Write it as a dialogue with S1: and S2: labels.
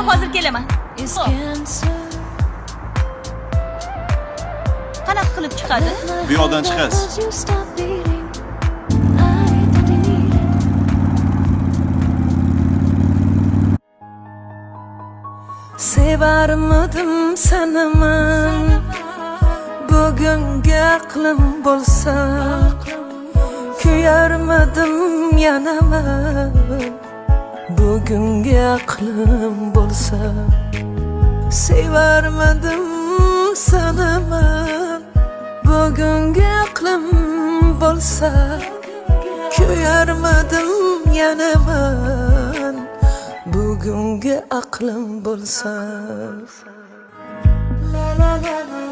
S1: Hozir kelaman. Xo'p, qanaqa qilib chiqadi?
S2: Bu yoqdan chiqasiz.
S3: Sevarmidim seni man, bugungi aqlim bo'lsa, kuyarmidim yana man, bugungi aqlim bo'lsa. Sevarmidim seni man, bugungi aqlim bo'lsa, kuyarmidim yana man, bugungi aqlim bo'lsa. La la la.